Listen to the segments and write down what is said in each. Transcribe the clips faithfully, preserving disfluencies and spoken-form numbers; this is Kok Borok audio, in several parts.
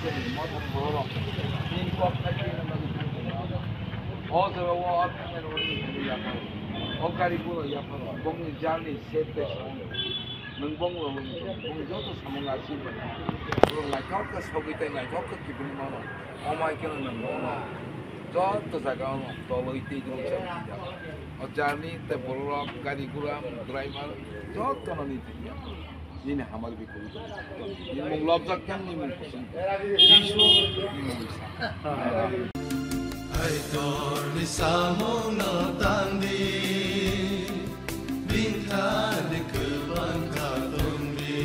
Motom borok nini kok khai twi nang bagwi thang tong. O jaga o ar thangnairok nini thani yapharo. O gari gura yapharo. Bongni journey safe de song. Nwng bongno wngwi tong. Bongni joto samung aswk bai. Borok naithok khe sogwi tei naithok khe kiphilwi mano. Omo hai kheno nwng bono joto jaga o tolwi twi rwngsa. O journey tei borok gari gura driver jotono nini thani yapharo. Nini hamari bikuri. Nini mung lobjak khe nini mung kusung. Jisu nini mung sa. Kaitorni samungno tangdi, bini thani kwbang kha tongdi.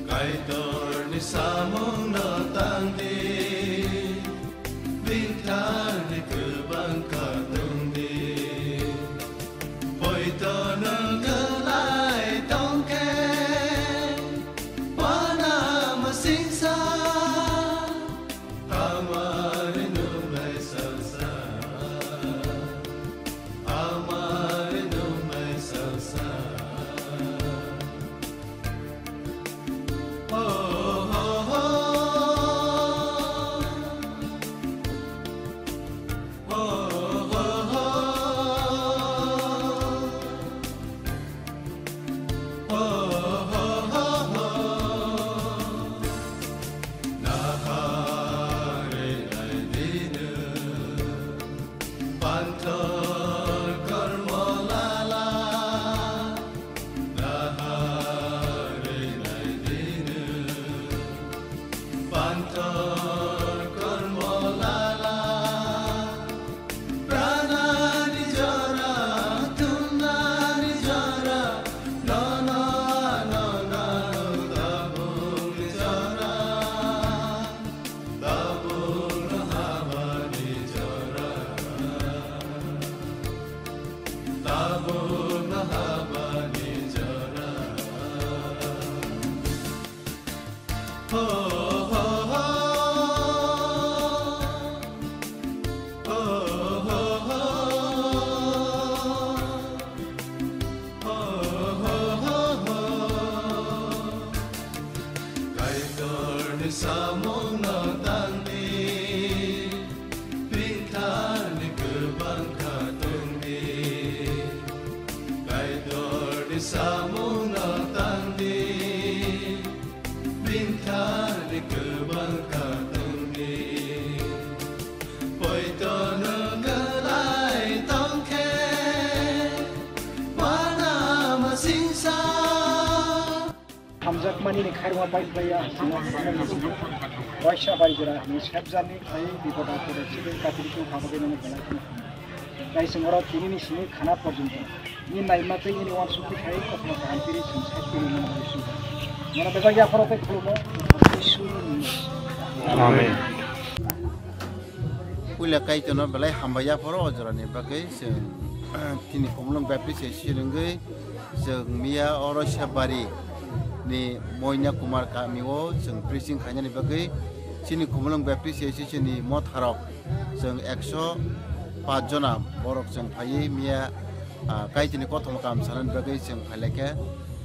Kaitorni samungno tangdi, bini thani kwbang kha tongdi. Poito nwng kwlai tongkhe, wana masingsa, amari nunglai salsa, amari nunglai salsa. Kaitorni samungno tangdi, bini thani kwbang kha tongdi. Kaitorni samungno tangdi, bini thani kwbang kha tongdi. Poito nwng kwlai tongkhe, wana masingsa. Hamjakmani ni khairokma pai phlaiya, waisa bai jora ni sebjani khai bipod apode chibin katiri kung khabagwi nang belai kheno. Naising oro tini ni simi khana porjonto. Ni naima tei ni wansukti khai kothoma kaham tiri sing sai tiri mano Jisu. Mano bebak yapharo tei khulumo Jisu ni. Amen. Puila Kaitorno belai hambai yapharo o jorani bagwi chwng tini Khumulwng Baptist se swrwngwi chwng miya oro Sebari ni Moina Kumar kami o chwng preaching khainani bagwi chini Khumulwng Baptist se chini motharok chwng ekso paanch jona borok chwng phaiwi miya, ah, Kaitorni kothoma kaham sanani bagwi chwng phailaikha.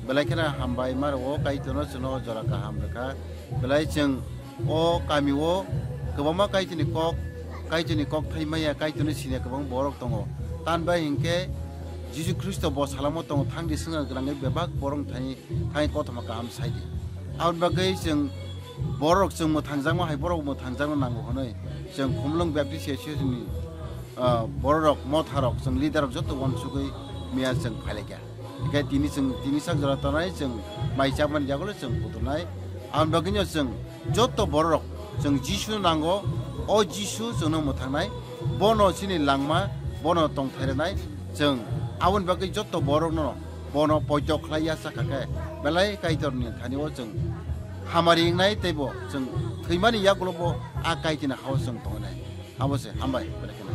Belai kheno hambai ma rwo Kaitorno chwngno jora kaham rwkha. Belai chwng o kami o kwbangma Kaitorni kok, Kaitorni kok thai maya, Kaitorni siniya kwbang borok tongo. Tamni bai hinkhe Jisu Khristo bo salamo tongo, thangdi swngna gwnangwi bebak borok thani thani kothoma kaham saidi. Aboni bagwi chwng borok chwng mwthangjakma hai borok mwthangjakna nango hwnwi chwng Khumulwng Baptist Association ni, ah, bororok, motharok, chwng leader rok joto uansugwi miya chwng phailaikha. Hinkhe tini chwng, tini sak jora tongnai chwng mai chapmani yagulo chwng kutunai. Aboni bagwino chwng joto bororok chwng Jisu nango, o Jisu chwngno mwthangnai, bono chini langma, bono tongthai rwnai. Chwng aboni bagwi joto borokno bono poito khlai ya sakha khe belai Kaitorni thani o chwng hamari wngnai teibo chwng thwimani yagulo bo a Kaitorni ha o chwng tongnai. Abo se, hambai, belai kheno.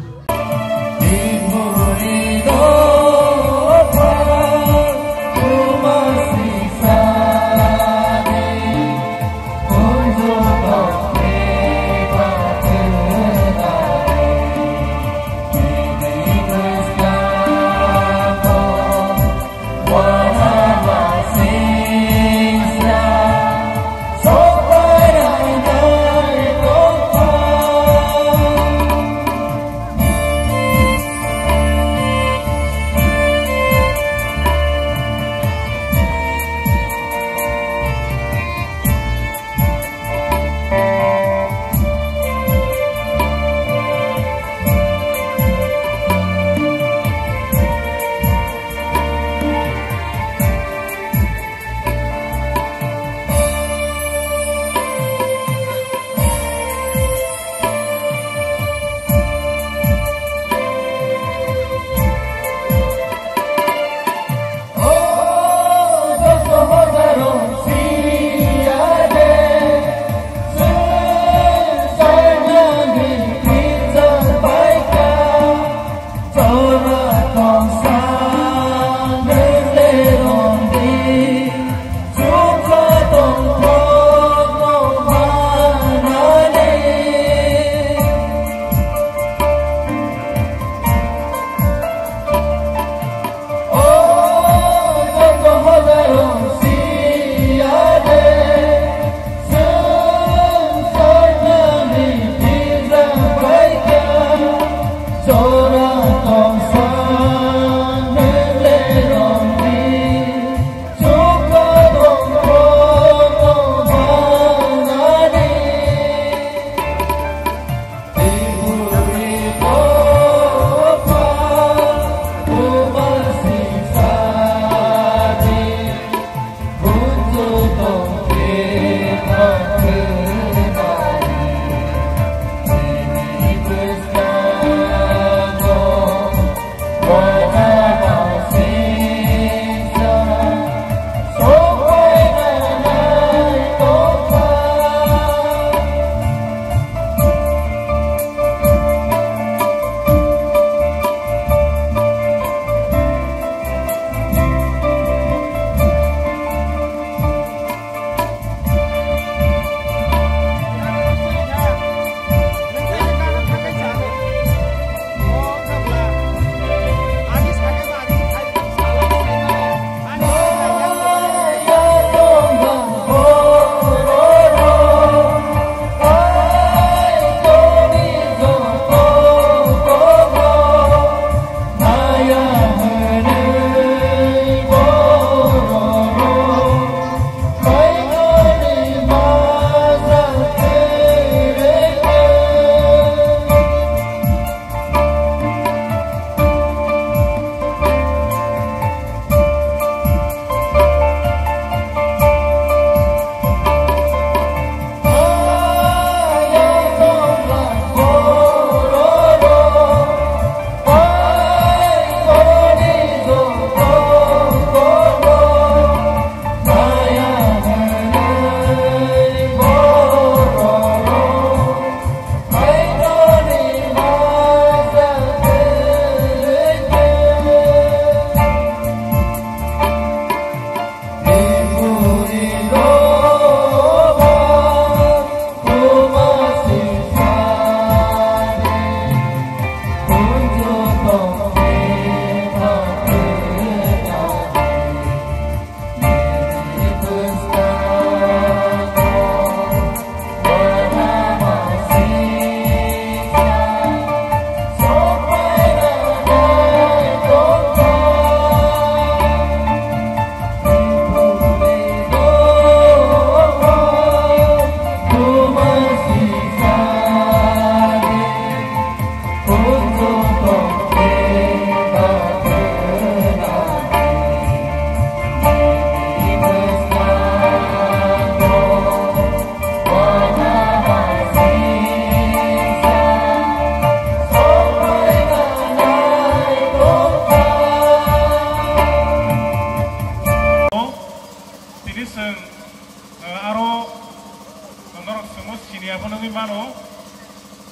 Mo sini aphano wngwi mano.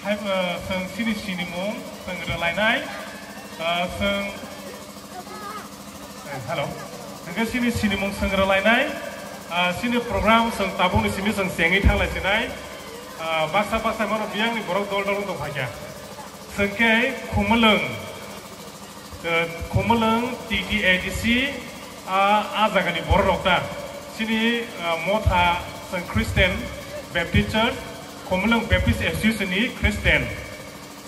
Hai, eh, chwng chini sinimung, chwng rwlainai, eh, chwng, eh, hello. Hwnkhe chini sinimung chwng rwlainai, eh, chini program chwng tabukni simi chwng chengwi thanglaisinai, eh, baksa baksa mano biyangni borok dol dol wng tong phaikha. Chwng khe Khumulwng, eh, Khumulwng T T A D C, ah, ah jagani borok rok ta. Chini, ah, motha chwng Christian Baptist Church, Khumulwng Baptist Association ni Christian.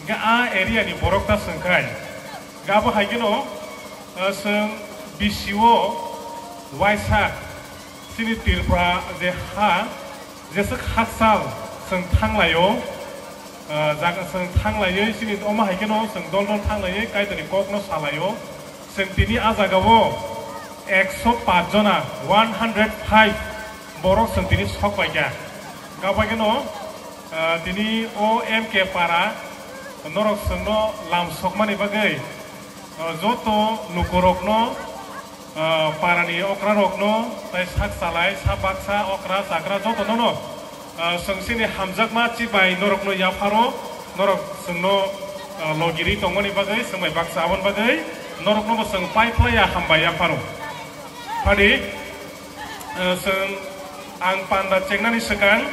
Hingke ah area ni borok ta chwng khai. Hingke abo hai kheno, ah, chwng B C O waisa chini Tripura je ha, jeswk hakchal chwng thanglaio, ah, jaga chwng thanglaiwi chini omo hai kheno chwng dol dol thanglaiwi Kaitorni kokno salaio. Chwng tini ah jagao ekso paanch jona, one hundred five borok chwng tini sok paikha. Gabageno, ah, tini o M K para norok chwngno lam sokmani bagwi, ah, joto lukurokno, ah, parani okrarokno, tei sak chalai, sa baksa, okra, chakra jotonono, ah, chwng chini hamjakma chibai norokno yapharo, norok chwngno, ah, logiri tongmani bagwi, chwng bai baksa aboni bagwi noroknobo chwng pai phlaiya hambai yapharo. Phadi, ah, chwng ang panda chengnani swkang,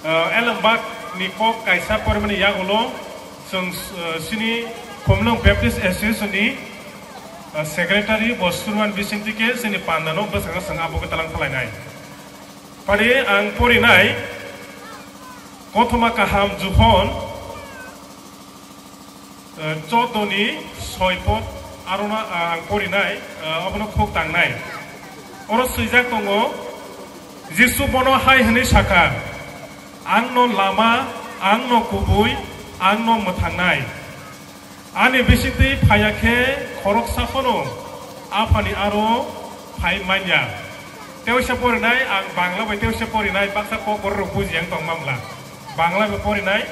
ah, elembak ni kok kaisa porimani yagulo chwng, ah, chini Khumulwng Baptist Association ni, ah, secretary bo Surman bisingtwi khe chini panda no bwskango chwng abo khe talang khlainai. Phadi ang porinai Kothoma Kaham Johon, eh, choudo ni soi pod, arona, ah, ang porinai, eh, obono khuk tangnai. Oro swijak tongo, Jisu bono hai hwnwi sakha, "Ang no lama, ang no kubui, ang no mwthangnai. Ani bisingtwi phaiya khe khoroksa phano Aphani aro phai manya." Teisa porinai, ang Bangla bai teisa porinai, baksa kokborok rok buji ang tong mamla. Bangla bai porinai,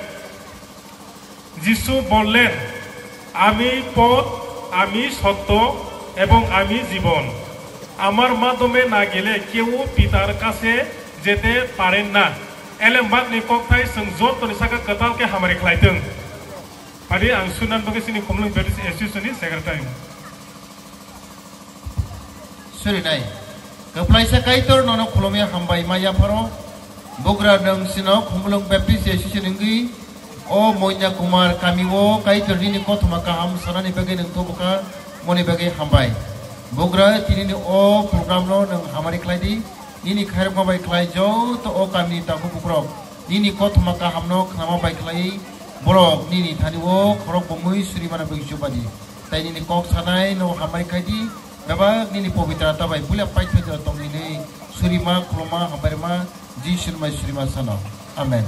যিশু বললেন, "আমি পথ, আমি সত্য এবং আমি জীবন। আমার মাধ্যমে না গেলে কেউ পিতার কাছে যেতে পারেন না।" Elembakni kokthai chwng jotoni saka kwtal khe hamari khlaitwng. Phadi ang Surman bagwi chini Khumulwng Baptist Association ni secretary. Surinai. Kwplaisa Kaitor nono khulumya hambai ma yapharo. Bugra nwng sino Khumulwng Baptist Association wngwi o Moina Kumar kami o Kaitor nini kothoma kaham sanani bagwi nwng thubukha, moni bagwi hambai. Bugra tinini o program no nwng hamari khlai di. Nini khairokma bai khlai joto o kami ni takhuk bukrok. Nini kothoma kaham no khnama bai khlai borok nini thani o khorok bomwi suri mana bagwi chubadi. Tai nini kok sanai no hambai khai di, bebak nini pobitra ta bai bulia paithai jora tong nini surima, khuluma, hambai rima, Jisu ni mai surima sano. Amen.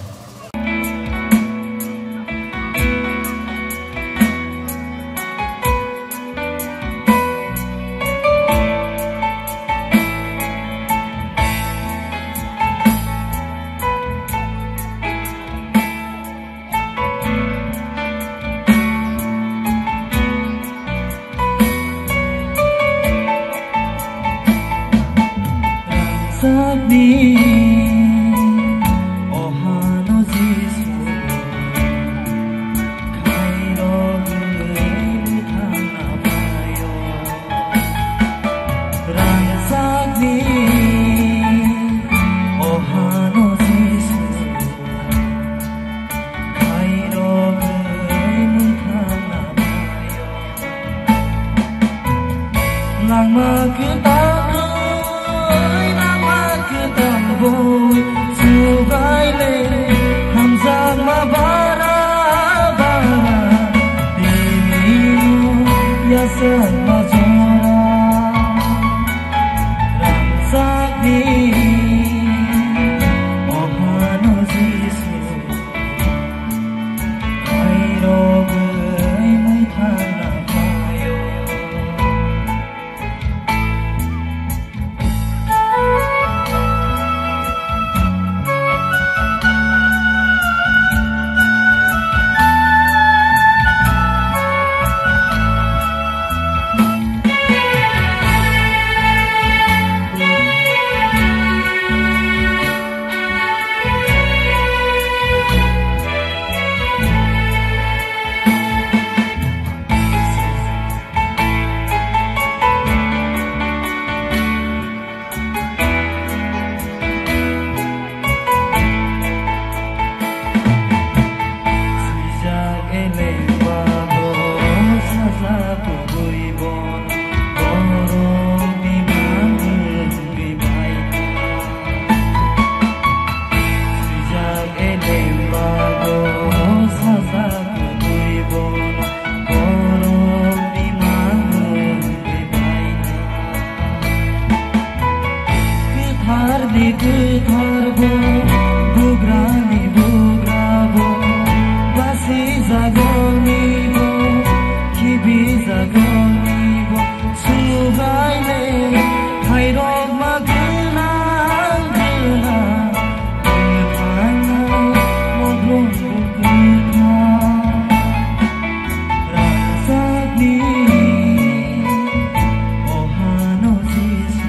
Rangchakni o hano Bugrani bugra bo, basi jagoni bo, khibi jagoni bo, subai le, khairok ma gwnang gwnang, bwthang modrong bwthang. Rangchakni o hano Jisu.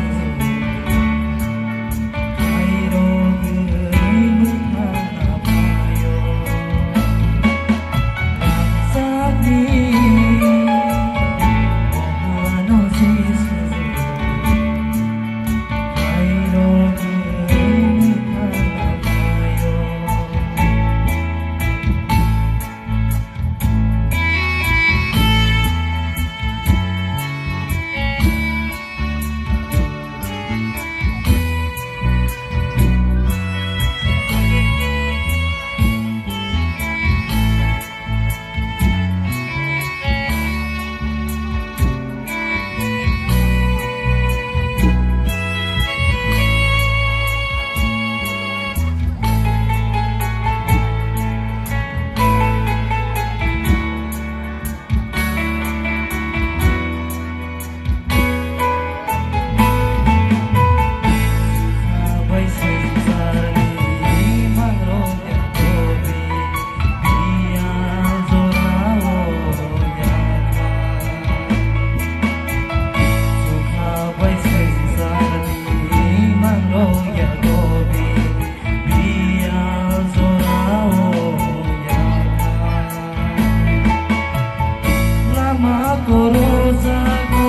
Lama korojago,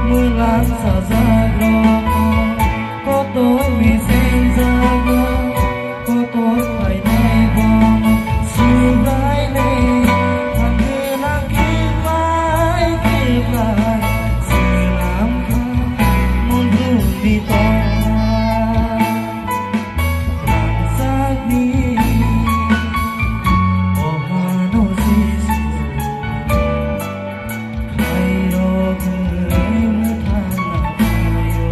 mwlang sajago, kotor mesenjago, kotor khainai bono subraile, thangkhe langkhe bai khe bai, swnam kha mondroni tong. Rangchakni o hano Jisu, khairogwi mwthangna phaio.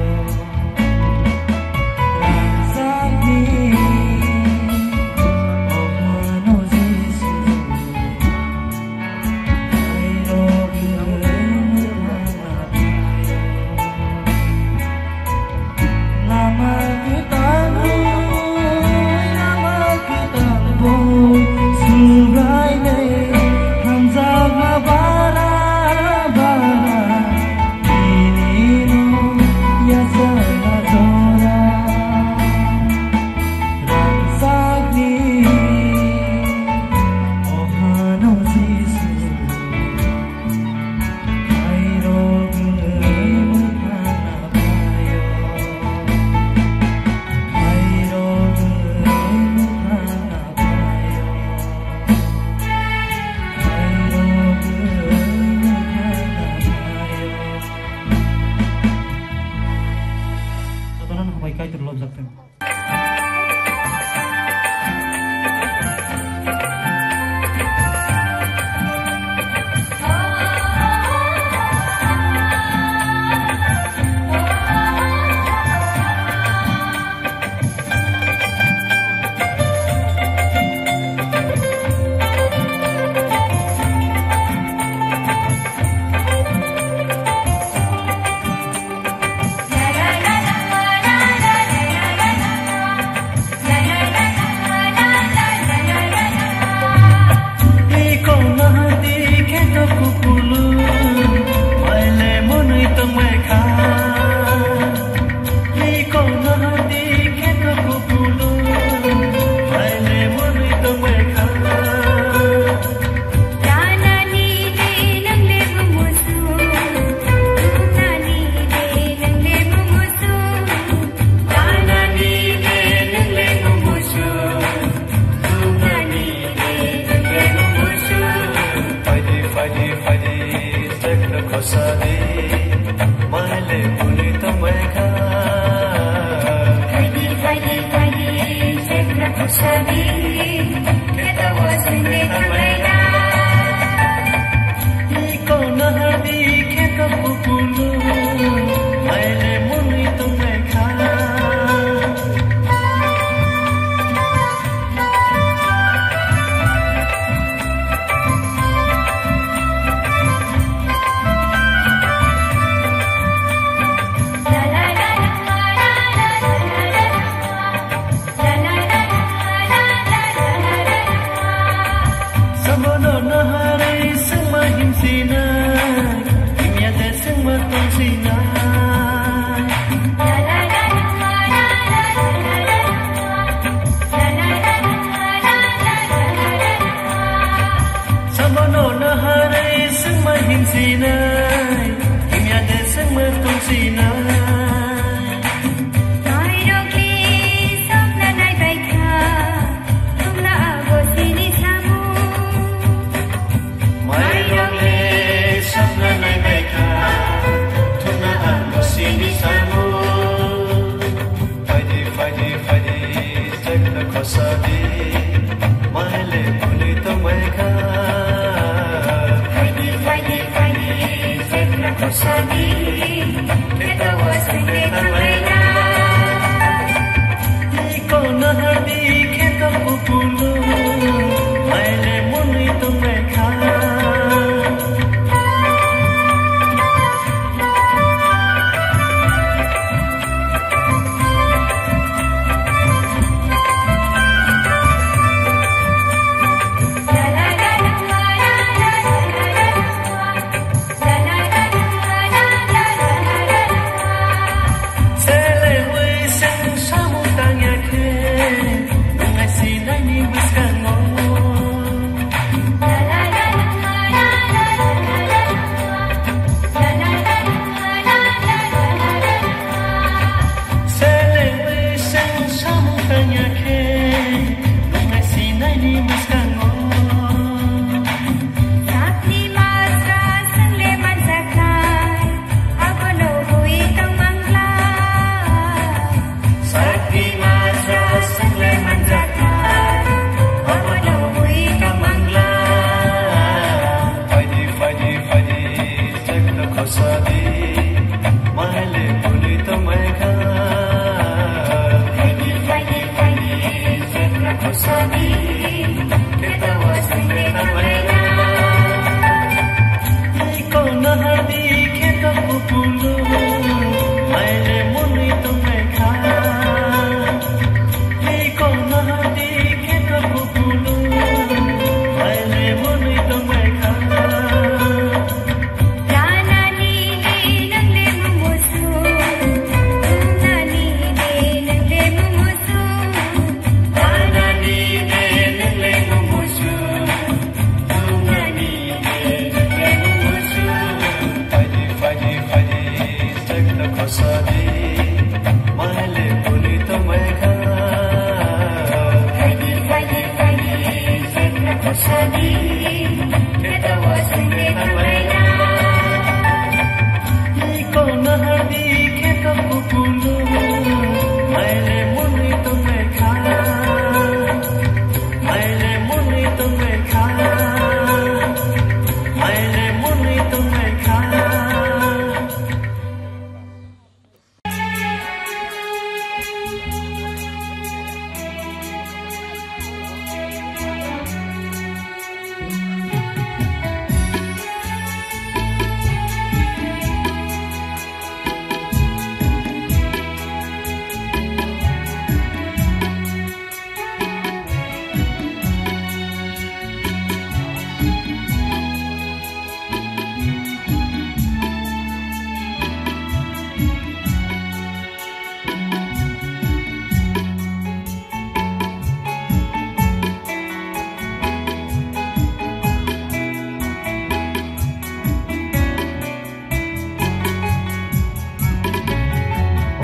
Rangchakni o hano Jisu, khairogwi mwthangna phaio. Lama kwtang rwi, lama kwtang boi, Subraile hamjakma bara bara, bini no yachakna jora. Rangchakni o hano Jisu. Jotono no hambai Kaitor lobjak thung. Sadi, maile buni tongbai kha. Phaidi, phaidi, phaidi, jatra ko sadi, keta wasung de tangbai na. Iko nahardi keta kupulu, maile buni tongbai kha. Sadi, maile buni tongbai kha. Phaidi, phaidi, phaidi, jatra ko sadi, keta wasung de tangbai na. Iko nahardi keta kupulu, maile buni tongbai kha. Iko nahardi keta kupulu, maile buni tongbai kha.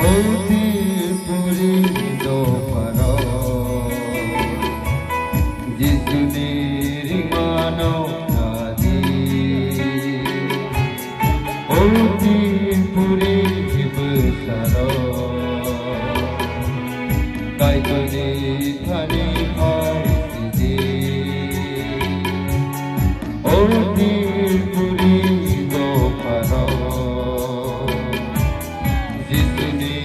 Oti puri do paro, Jisuni rimano nadi. Oti puri bwsaro, Kaitorni thani phai sidi. Oti puri do paro, Jisuni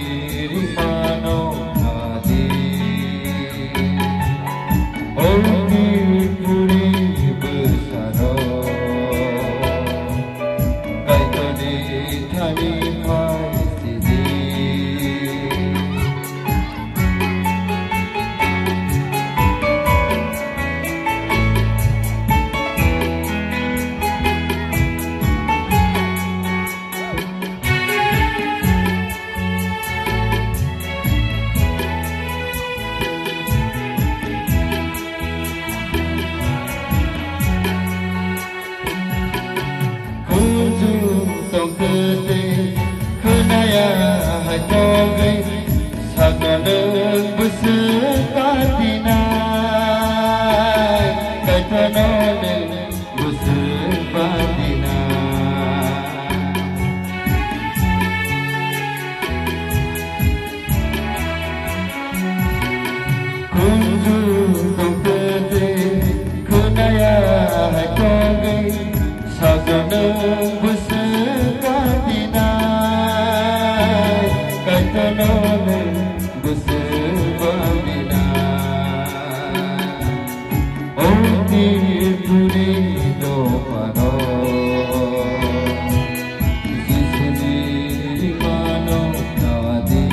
rimano nadi. Oti puri bwsaro, Kaitorni thani phai sidi. Khunju tongkhe tei khwnaya hai tongwi, sakno nwng bwswk patinai, kaithano nwng bwswk patinai. Unju tongtete khwnaya hai tongwi, sajaknw bwswk bandinai, Kaitorno nwng bwswk bandinai. O Tripuri dophano, Jisuni rimano nadi.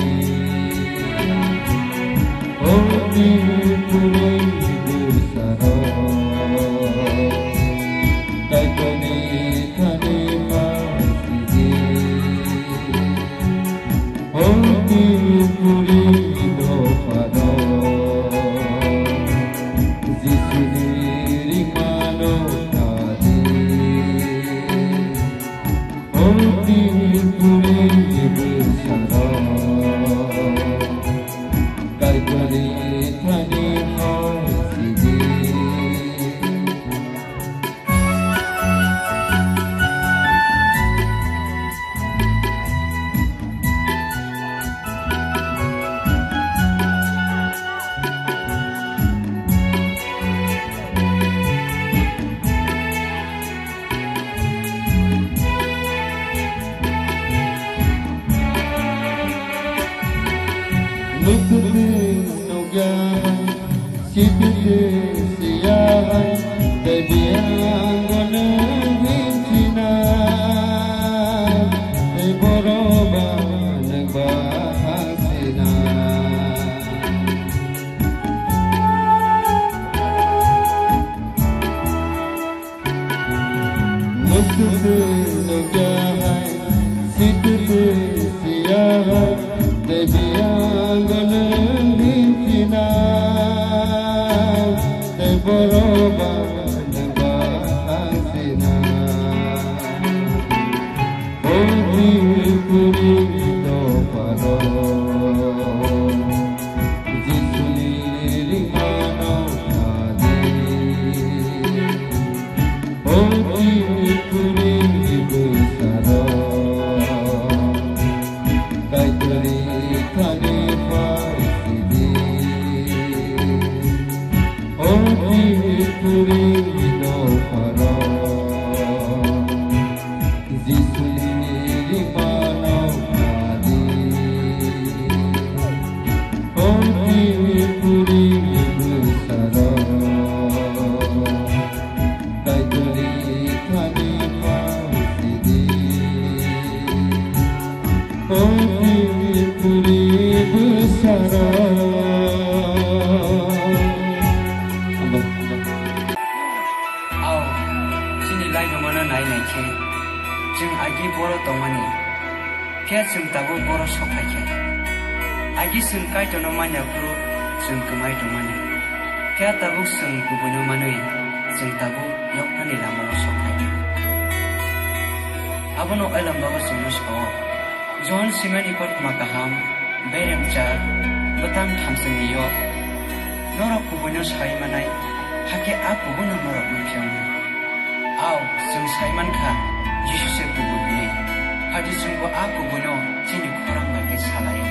O Tripuri bwsano, Kaitorni thani phaisidi. O Tripuri dophano, Jisuni rimano nadi. O Tripuri bwsano, Kaitorni thani phaisidi. Nukdwng nukya hai, sitwtwng siya hai, tei biyang gwnang hinchina, tei borok ba nwng ba hangsina. Nukdwng nukya hai, sitwtwng siya hai, tei biyang gwnang hinchina, tei borok ba nwng ba hangsina. O Tripuri dophano, Jisuni rimano nadi. O Tripuri bwsano, Kaitorni thani phaisidi. O Tripuri dophano, Jisuni rimano nadi. O Tripuri bwsano, Kaitorni thani phaisidi. O Tripuri bwsano. Ao, chini laimano nai nai khe, chwng agi boro tongmani, phiya chwng tabuk boro sok phai khe. Agi chwng Kaitorno man ya phuru chwng kwmai tongmani, phiya tabuk chwng kubuino manwi chwng tabuk yaphani lamao sok phai khe. Abono Elambabo chwngno sao, Johon simani kothoma kaham, beremchar, bwtang thamsani yok. Norok kubuino sai manai, hakhe a kubuino norok nukphiyoknai. Ao, chwng sai mankha, Jisu se kubui hwnwi. Phati chwngbo a kubuino chini khorang bai khe salaio.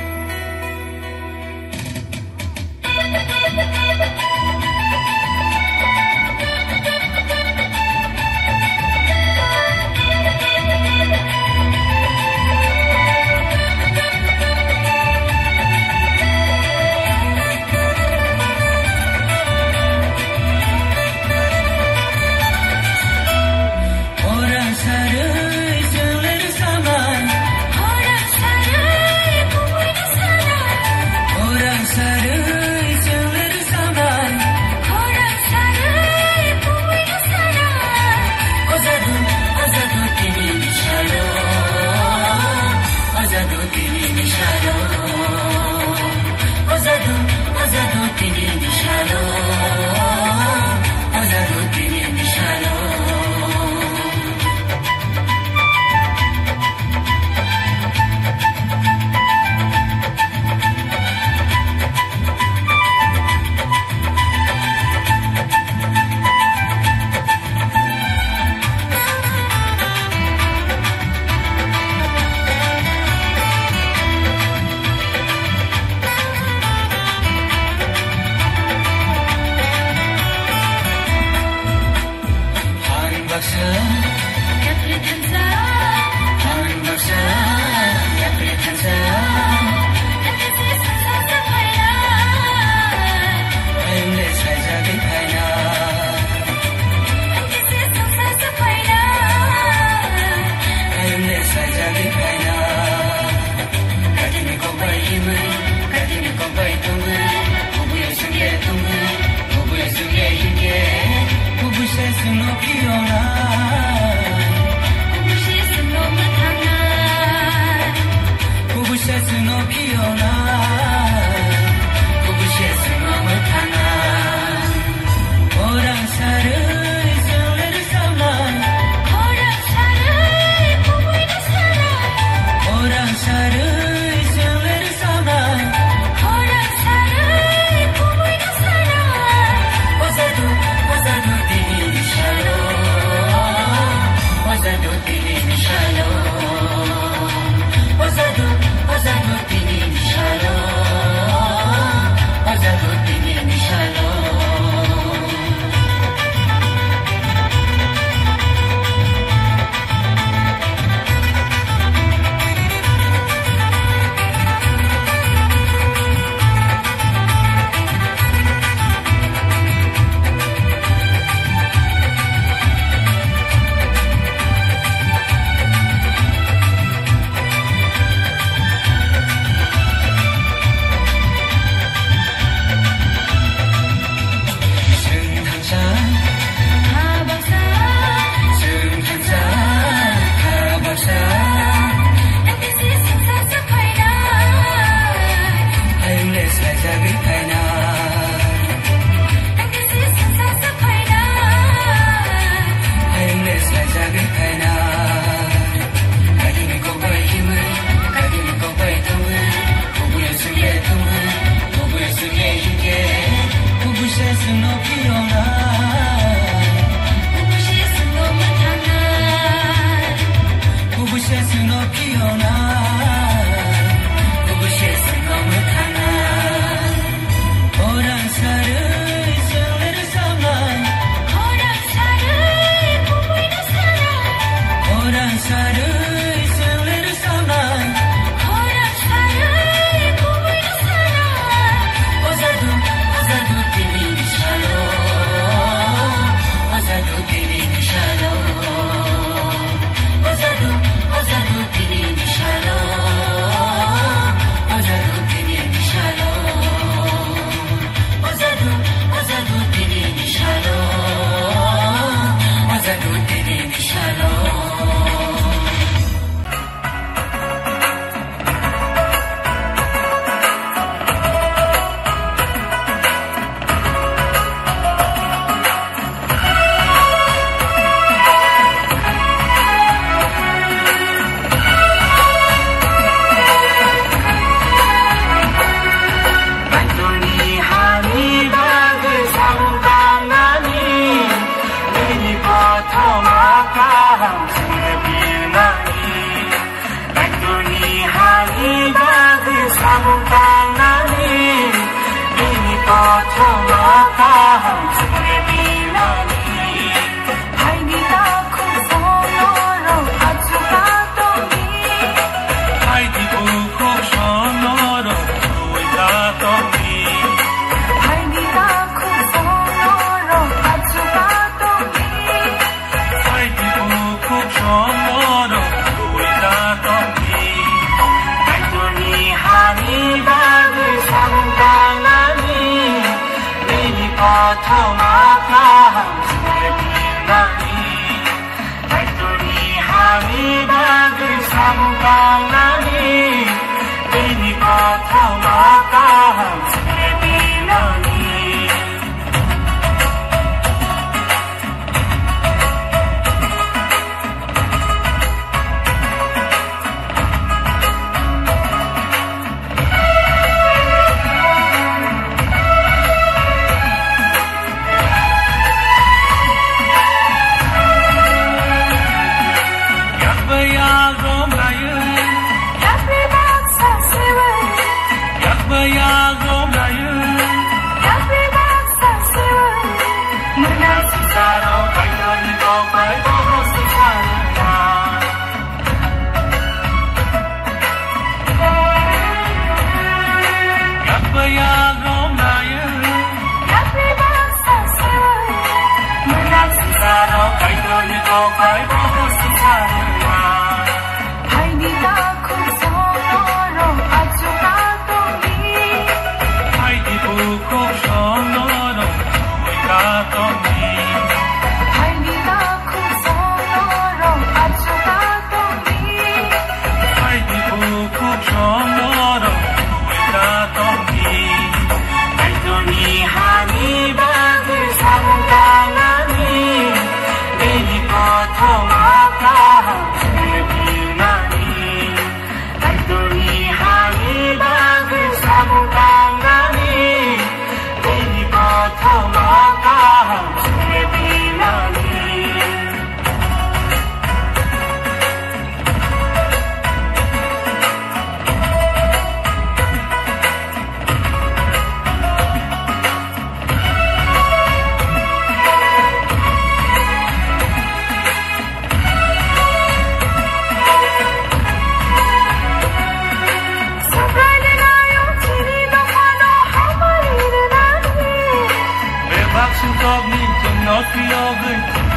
Bebak sumsokni chwngno phiyogwi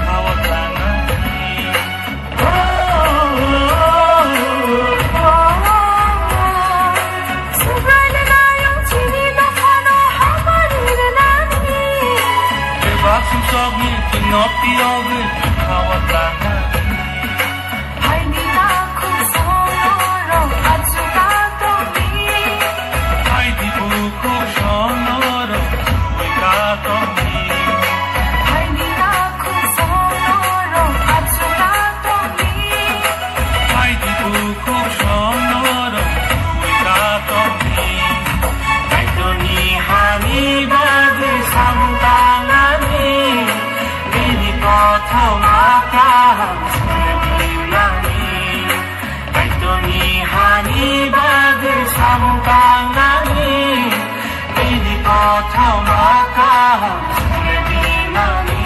hawa tlangnani. Subraini nayong chini dophano hamari rwnani. Bebak sumsokni chwngno phiyogwi hawa tlangnani. Haini takhuk songorok achukna tongdi. Haini bukhuk songorok chuika tongdi. Haini takhuk songorok achukna tongdi. Haini bukhuk songorok chuika tongdi. Kaitorni hani bagwi samung tangnani, bini kothoma kaham swnamnani. Kaitorni hani bagwi samung tangnani, bini kothoma kaham swnamnani.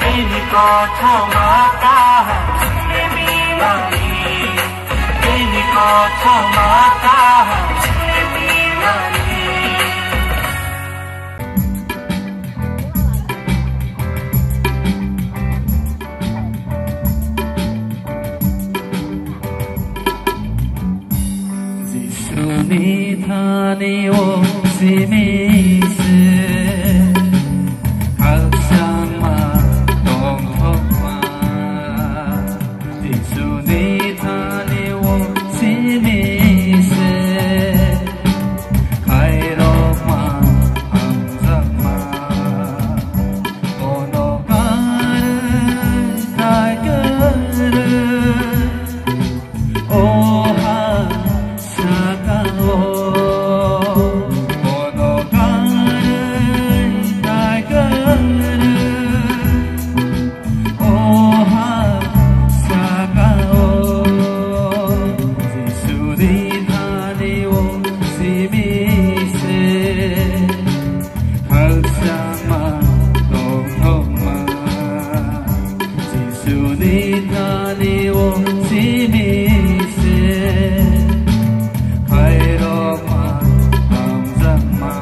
Bini kothoma kaham swnamnani. Bini kothoma kaham swnamnani. Jisuni thani o simi se khalsama tongthokma. Jisuni thani o simi se khairokma hamjakma. Kono karwi kaitorwi o ha saka o. Kono karwi kaitorwi o ha saka o. Jisuni thani o simi se khalsama tongthokma. Jisuni thani o simi se khairokma hamjakma.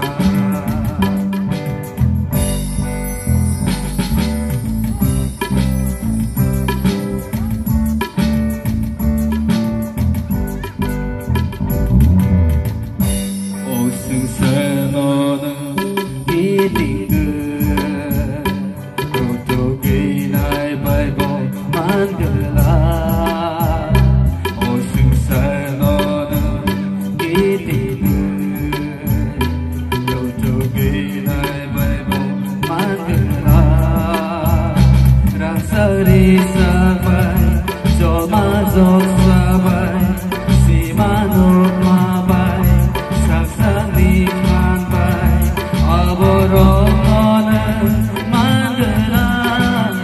O swngcharno nwng kitingwi, rutugwi nai bai bo mangwlak. O swngcharno nwng kitingwi, rutugwi nai bai bo mangwlak. Rangchak rijak bai, joma joksa bai, sima nukma bai, sak sakni phan bai, aborokno nwng mangwlak.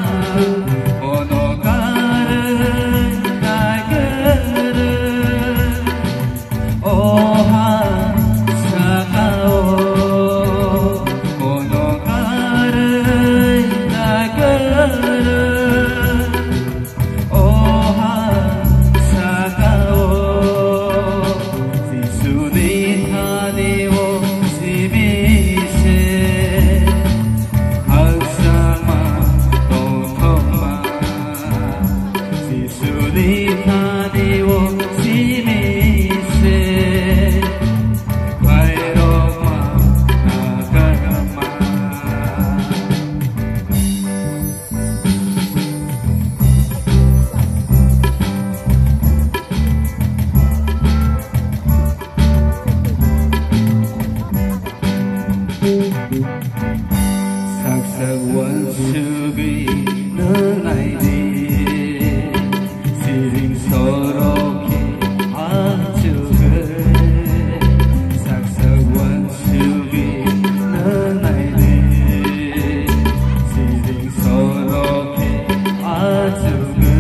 Bono karwi naikwrwi. O ha saka o, kono karwi naikwrwi. O ha saka o, Jisuni thani o simi se, haksama tongthokma. Jisuni thani o simi se, khairokma nakarma. Sak sak uansugwi nwng naidi, siring sorok khe achugwi. Sak sak uansugwi nwng naidi, siring sorok khe achugwi.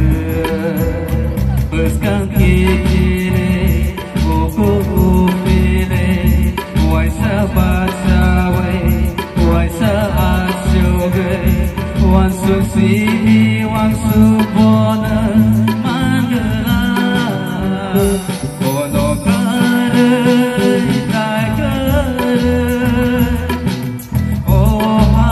Bwskang kiphilwi, buku buphilwi, uaisa bachawi, uaisa achugwi, uansuk simi uansuk bono mangwlak. Bono karwi naikwrwi. O ha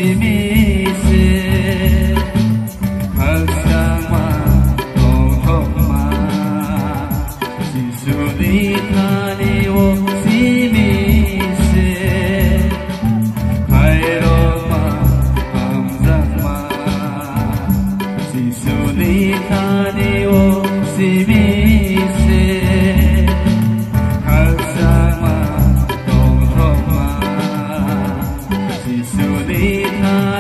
simi se, khakchangma tongthokma. Jisuni thani o simi se, khairokma hamjakma. Jisuni thani o simi se, khakchangma tongthokma. Jisuni thani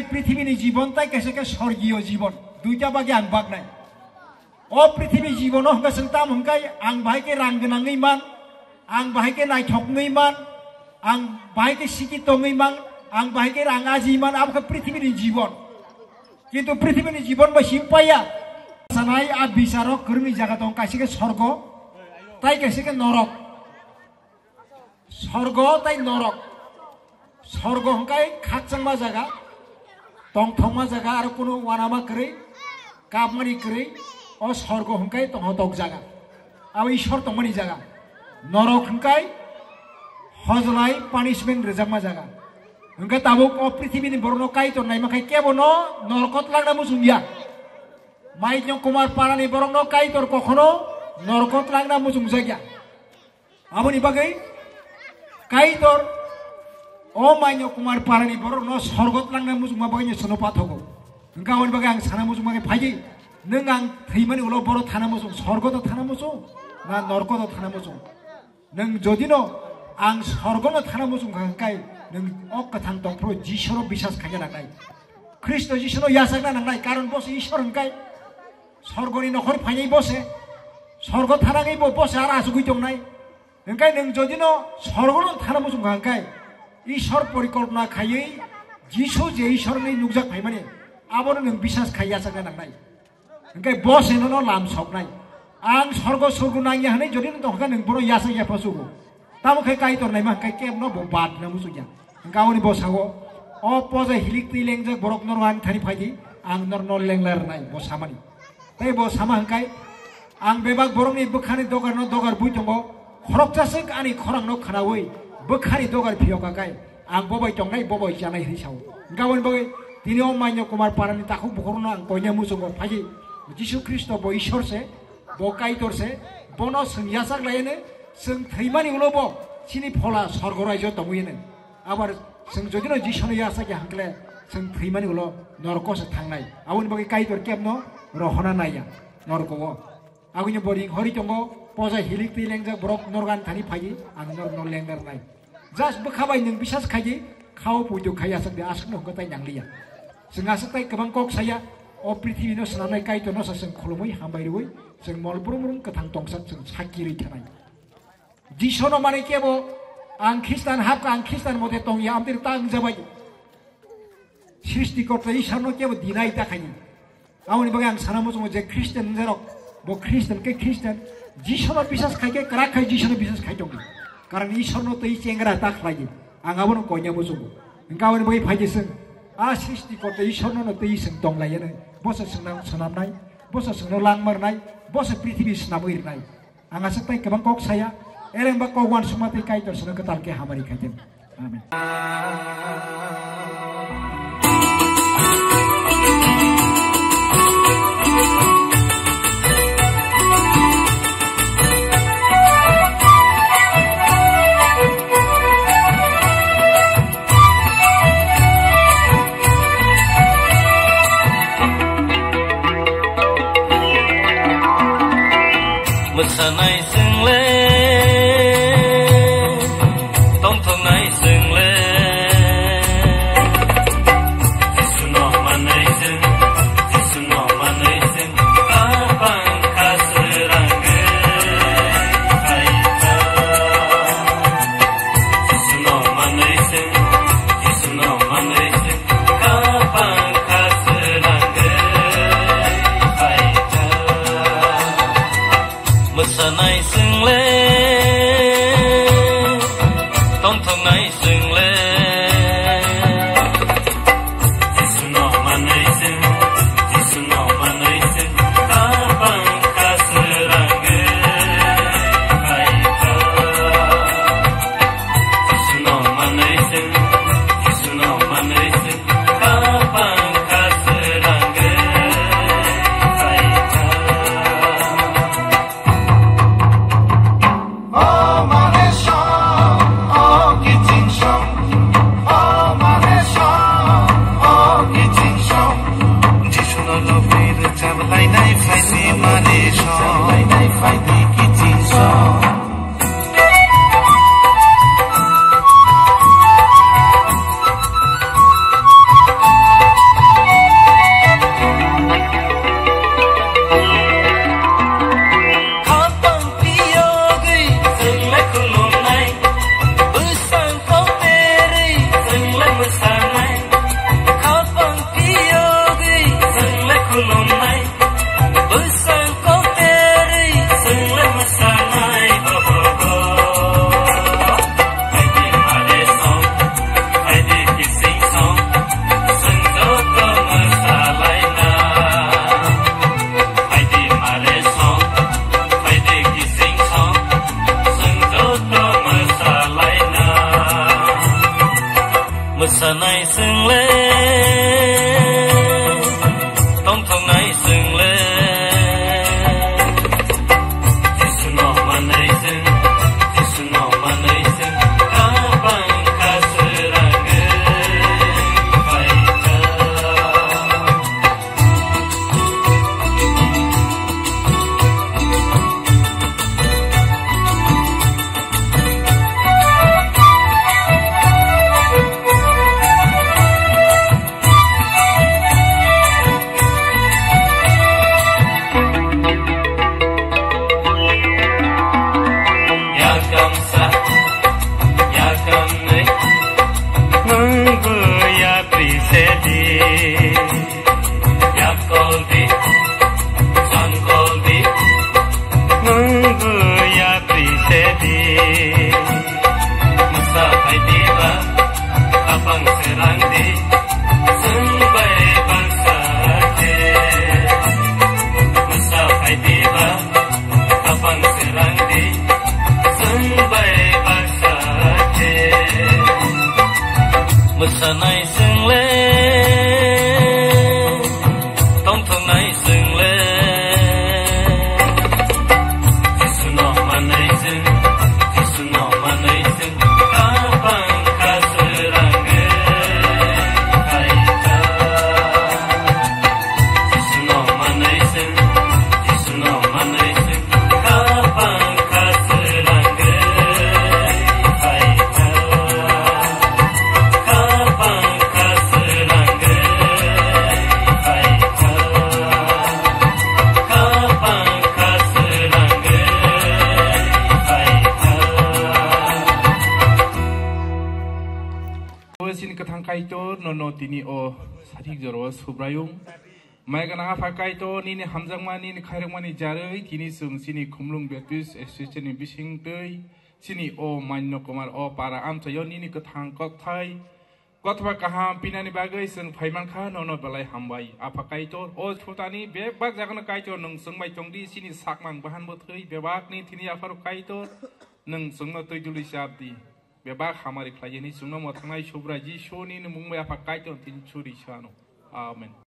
Prithibini jibon tai kaisa khe sorgiyo jibon, duita bagi ang baknai. O prithibi jibono hwnkha chwng tamo hwnkhai ang bahai khe rang gwnangwi man, ang bahai khe naithoknwi man, ang bahai khe sikhi tongwi man, ang bahai khe rang aji man, abo khe prithibini jibon. Kintu prithibini jibon bai simi paiya. Sanai a bisaro kwrwngni jaga tong, kaisa khe sorgo, tai kaisa khe norok. Sorgo tai norok. Sorgo hwnkhe khakchangma jaga, tongthokma jaga, aro kunu uanama kwrwi, kapmani kwrwi, o sorgo hwnkhe tongthok jaga. Abo Ishwar tongmani jaga. Norok hwnkhe hojlai punishment rwjakma jaga. Hwnkhe tabuk o prithibini borokno Kaitor naima khai kebono norokot langna muchungya. Maitno Kumar parani borokno Kaitor kokhono norokot langna muchungjakya. Aboni bagwi Kaitor o Maino Kumar parani borokno sorgo tlangna muchungma bagwi chwngno pathogo. Hwnkhe aboni bagwi ang sana muchungma khe phaidi, nwng ang thwimani ulo boro thana muchung, sorgo do thana muchung, na norko do thana muchung? Nwng jodino ang sorgono thana muchung kha hwnkhe nwng o kwthang tongphuru Jisuno bisas khaina nangnai. Khristo Jisuno yachakna nangnai, karon bo se Ishwar hwnkhe sorgoni nokhor phainai bo se, sorgo thanangwi bo, bo se aro achugwi tongnai. Hwnkhe nwng jodino sorgono thana muchung kha hwnkhe, Ishwar porikolpona khaiwi Jisu je Ishwarni nukjak phaimani, abono nwng bisas khai yachakna nangnai. Hwnkhe bo se nono lam soknai. Ang sorgo sorgo nangya hwnwi jodino tongkha nwng bono yachak yapha sugo. Tamo khe Kaitor naima hwnkhe kebno bo bad na muchungya. Hwnkhe aboni bo sago, "O poja hilik twi lengjak borok norok ani thani phaidi, ang norno lengla rwnai," bo samani. Tei bo sama hwnkhe, "Ang bebak borokni bwkhani dogarno dogar bui tongo, khoroksa swk ani khorangno khnaui bwkhani dogar phiyok kha khe, ang bo bai tongnai, bo bai chanai," hwnwi sao. Hwnkhe aboni bagwi tini o Maino Kumar parani takhuk bukhukno ang koina muchungo phaidi, Jisu Khristo bo Ishwar se, bo Kaitor se, bono chwng yachak laiano, chwng thwimani ulo bo chini phola sorgo raijio tongwi hwnwi. Abar chwng jodino Jisuno yachak ya hwnkhe chwng thwimani ulo norko se thangnai. Aboni bagwi Kaitor kebno rohorna naiya norko o. Aboni bo ring hori tongo, poja hilik twi lengjak borok norok ani thani phaidi, ang norokno lengna rwnai. Just bwkha bai nwng bisas khaidi, khao puitu khai aswk de aswkno hwnkhe tai nangliya. Chwng aswk tai kwbang kok saya, o prithibino swnamnai Kaitorno sa chwng khulumwi hambai rwui, chwng mol brum brum kwthang tongsak chwng sakki rwi thanai. Jisuno manwi kebo ang Khristan hapkha, ang Khristan mote tongya, amtwi ta wngjabai. Srishtikorta Isharno kebo deny ta khaini. Aboni bagwi ang sana muchungo je Christian wngjarok, bo Christian khe Christian, Jisuno bisas khai khe kwrak khai Jisuno bisas khai tongo. Karon Ishwarno twi chengra ta khlaidi. Ang abono koina muchungo. Hwnkhe aboni bagwi phaidi chwng, a Srishtikorta Ishwarno no twi chwng tonglaiyano. Bosa chwngno swnamnai, bosa chwngno langma rwnai, bosa prithibi swnamwi rwnai. Ang aswk tai kwbang kok saya, ereng ba kok uansukma tei Kaitor sano kwtal khe hamari khai thung. Amen. Mwsanai chwng le, tongthoknai chwng le. Jisuno manwi chwng, Jisuno manwi chwng, kapang kha swrangwi phaikha. Jisuno manwi chwng, Jisuno manwi chwng, kapang kha swrangwi phaikha. Mwsanai chwng Kaitor nono tini o sarik jorao Subraiyung. Mai gana Apha Kaitor nini hamjakma nini khairokmani jarwi tini chwng chini Khumlung Baptist Association ni bising twi chini o Manyo Kumar o para amchaio nini kwthang kokthai kothoma kaham pinani bagwi chwng phaimankha nono belai hambai. Apha Kaitor o thutani bebak jagano Kaitor nwng chwngbai tongdi chini sakmang bahan bwthwi bebakni thini Apharok Kaitor nwng chwngno twi duli chapdi. Bebak hamari khlaijani chwngno mwthangwi Subrai Jisuni mung bai Apha Kaitor tini churi sano. Amen.